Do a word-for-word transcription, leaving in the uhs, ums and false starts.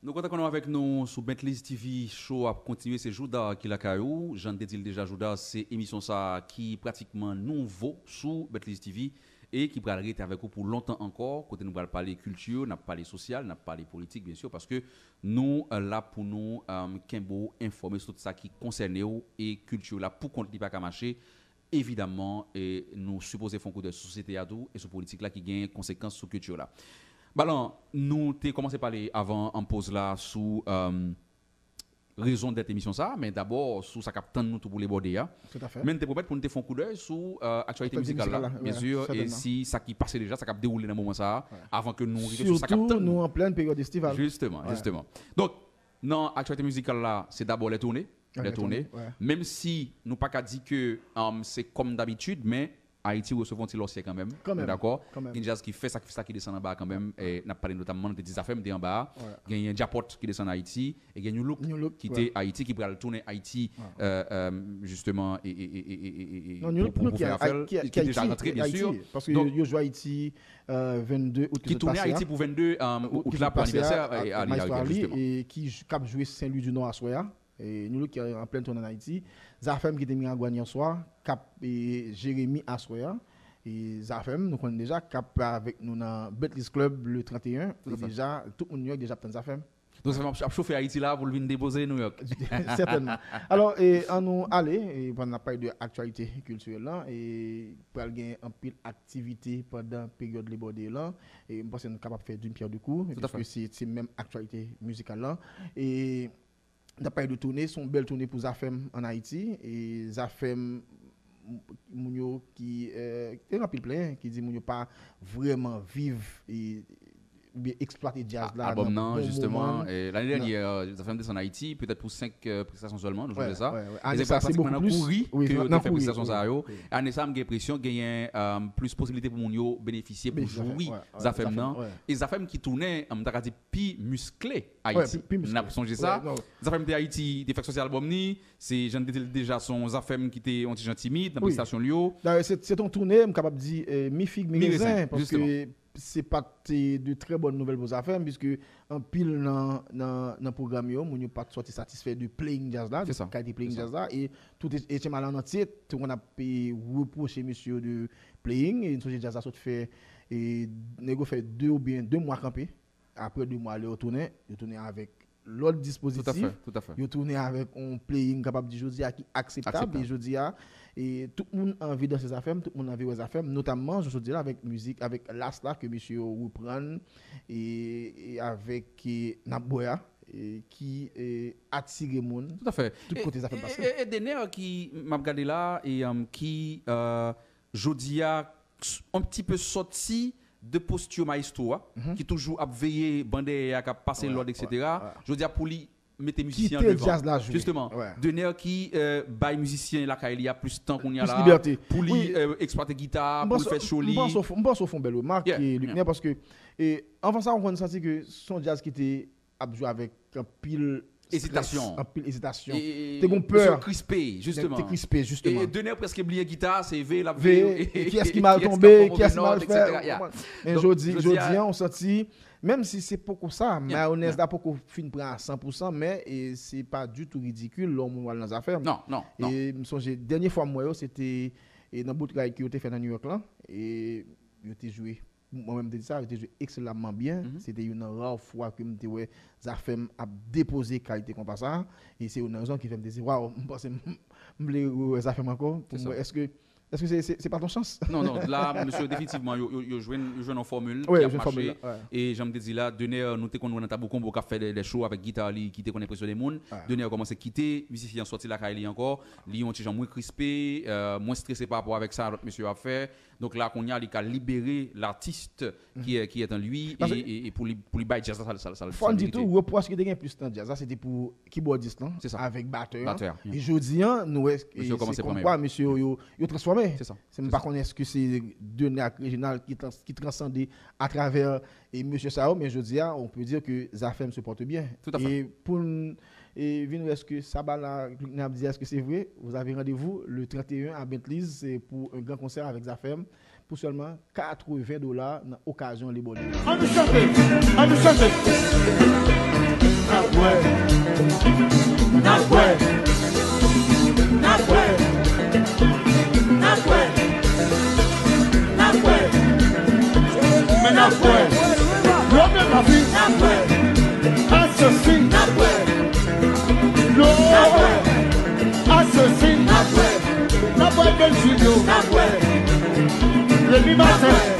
Nou kontan konnen w avèk nou sou Bentley's T V. Show ap kontinye, se Jouda ki lakay ou. Jan n te di l deja, Jouda, se emisyon sa a ki pratikman nouvo sou Bentley's T V e ki pral rete avèk ou pou lontan ankò, kote nou pral pale kilti, n ap pale sosyal, n ap pale politik, byen si, paske nou, eh, la pou nou, eh, kenbe w enfòme sou tout sa ki konsène w e kilti la pou kont li pa ka mache. Evidamman, e nou sipoze fè yon koudèy sou sosyete a tou e sou politik la ki gen konsekans sou kilti la. Balan, nou te kòmanse pale avan an poz la sou, eh, rezon dèt emisyon sa a, men dabò sou sa k ap tann nou tou pou Lebòde a. Tout à fait. Men n te pwomèt pou n te fè yon koudèy sou, eh, aktyalite mizikal la, byen si, e si sa ki pase deja, sa k ap dewoule nan moman sa a, avan ke nou rive sou sa k ap tann nou. Sitou, nou an plèn peryòd estival. Jisteman, jisteman. Donk, nan aktyalite mizikal la, se dabò lè tounen. Lè tounen. Menm si nou pa ka di ke, um, se kòm dabitid, men Ayiti resevwa yon ti lòsyè kanmenm. Nou dakò? Gen djaz ki fè sa, ki fè sa, ki desann anba a kanmenm. E n ap pale notamman, nou te di Zafèm te anba a. Genyen Djapòt ki desann Ayiti. E gen New Look ki te Ayiti, ki pral tounen Ayiti, eh, eh, jisteman, e, e, e, e, e, e, e, pou, pou, pou fè afè l, ki, ki deja rantre, byen si. Paske yo, yo jwe Ayiti, eh, vennde out ki te pase a. Ki tounen Ayiti pou vennde, eh, out la pou anivèsè, eh, Ali, jisteman. E ki j-, k ap jwe Sen Lwi di Nò aswè a. E New Look ki an plèn tounen ann Ayiti. Zafèm ki te Miragwàn yè swa, k ap, e, Jeremi aswè a. E Zafèm, nou konnen deja, k ap avèk nou nan Bentley's Club le trannteyen. E deja, tout moun New York deja ap tann Zafèm. Donk, Zafèm ap, ap chofe Ayiti la pou l vin depoze New York. Sètènman. Alò, e, ann nou ale, e, pandan n ap pale de aktyalite kiltirèl lan, e pral gen anpil aktivite pandan peryòd Lebòde lan. E m panse nou kapab fè d'une pierre deux coups, piske se, se menm aktyalite mizikal lan. E n ap pale de toune, se yon bèl toune pou Zafèm ann Ayiti. E Zafèm, moun yo ki, eh, te gen anpil plenyen ki di moun yo pa vrèman viv e, oubyen eksplwaite djaz la nan bon moman. Albòm nan, jisteman, eh, lane dènyè, eh, Zafèm te desann Ayiti, petèt pou senk, eh, prestasyon sèlman, nou sonje sa. E se pratikman nan kouri ke yo te fè prestasyon sa yo. Ane sa, m gen enpresyon genyen, eh, plis posiblite pou moun yo benefisye pou jwi Zafèm nan. E Zafèm ki tounen, eh, m ta ka di, pi miskle Ayiti. N ap sonje sa. Zafèm te Ayiti, te fèk sòti albòm ni, se jan n te di l deja, se yon Zafèm ki te yon ti jan timid nan prestasyon l yo. Dayè, se, se te yon toune, m kapab di, eh, mi fig, mi rezen, paske se pa t, eh, de trè bòn nouvèl pou Zafèm, piske anpil nan, nan, nan pwogram yo, moun yo pa t sòti satisfè de playing djaz la, de kalite playing djaz la, e tout H M I lan antye te konn ap, eh, repwoche mesye yo de playing, e n sonje djaz la sot fè, e nèg yo fè de oubyen de mwa kanpe. Apre de mwa, lè yo tounen, yo tounen avèk lòt dispozitif. Yo tounen avèk yon playing, kapab di jodi a, ki akseptab. E jodi a, e tout moun anvi danse Zafèm, tout moun anvi wè Zafèm, notamman, jan jodi la, avèk mizik, avèk Las la, ke mesye yo reprann, e, e avèk, e, N ap bwè a, e ki, e, atire moun tout kote Zafèm pase. E, e, e Dener ki, m ap gade la, e, um, ki, euh, jodi a, s-, yon ti pe sòti de posti maestro a, ki toujou ap veye ban dèyè a, k ap pase lòd, etsetera. Jodi a, pou li mete mizisyen an devan. Kite djaz la jwe. Jisteman, Dener ki, euh, bay mizisyen lakay li a plis tan kounye a la, pou li, euh, eksplwate gita, pou l fè cho li. M panse w fè, m panse w fè yon bèl remak, e, Luckner, paske, e, anvan sa, ou konn santi ke se yon djaz ki te ap jwe avèk anpil ezitasyon. Anpil ezitasyon. Te gon pè. Te krispe, jisteman. Te krispe, jisteman. E Dener prèske bliye gita, se veye l ap veye. E kiyès ki mal tonbe, kiyès ki mal fè. Men jodi, jodi a, ou santi, menm si se poko sa, mayonèz la poko fin pran a san pou san, men, e, se pa ditou ridikil lè yon moun w al nan Zafèm. Non, non, non. E m sonje, dènye fwa m wè yo, se te, e, nan bout ride ke yo te fè nan New York lan, e yo te jwe Mwen menm, m te di sa, yo te jwe ekselamman byen. Se te youn nan ra fwa ke m te wè Zafèm ap depoze kalite konpa sa. E se youn nan rezon ki fè m te di, waw, m panse m, m vle rewè Zafèm ankò pou m wè èske, èske se, se, se pa t yon chans? Non, non, la, mesye yo definitivman, yo, yo, yo jwenn, yo jwenn yon fòmil ki ap mache. E jan m te di la, Dener, nou te konn wè nan Tabou Konbo k ap fè de, de cho avèk gita li ki te konn enpresyone moun. Dener kòmanse kite mizisyen an sòti lakay li ankò. Li yon ti jan mwen krispe, euh, mwen strese pa rapò avèk sa lòt mesye yo ap fè. Donk la, kounye a, li ka libere l'artiste qui est, qui est en lui, e, e, e pou li, pou li bay djaz la sa, sa, sa, sa l merite. Fò n di tou, repwòch ki te gen plis nan djaz la, se te pou kibòdis lan, avèk batè an. E jodi a, nou wè, e se kòmkwa mesye yo, yo, yo transfòme. Se, m pa konnen èske se Dener ak Reginald ki trans-, ki transande atravè, e mesye sa yo, men jodi a, on peut dire que Zafèm se porte bien. E pou n, e vin wè èske sa ba la, Luckner ap di, èske se vre? Vous avez rendez-vous le trente et un à Bentley's, c'est pour un grand concert avec Zafèm, pou sèlman katreven dola nan okazyon Labor Day. Ann nou chante, ann nou chante. Yo menm avi. Asesi. Yo. Asesi. N ap wè Benjil yo. Lendi maten.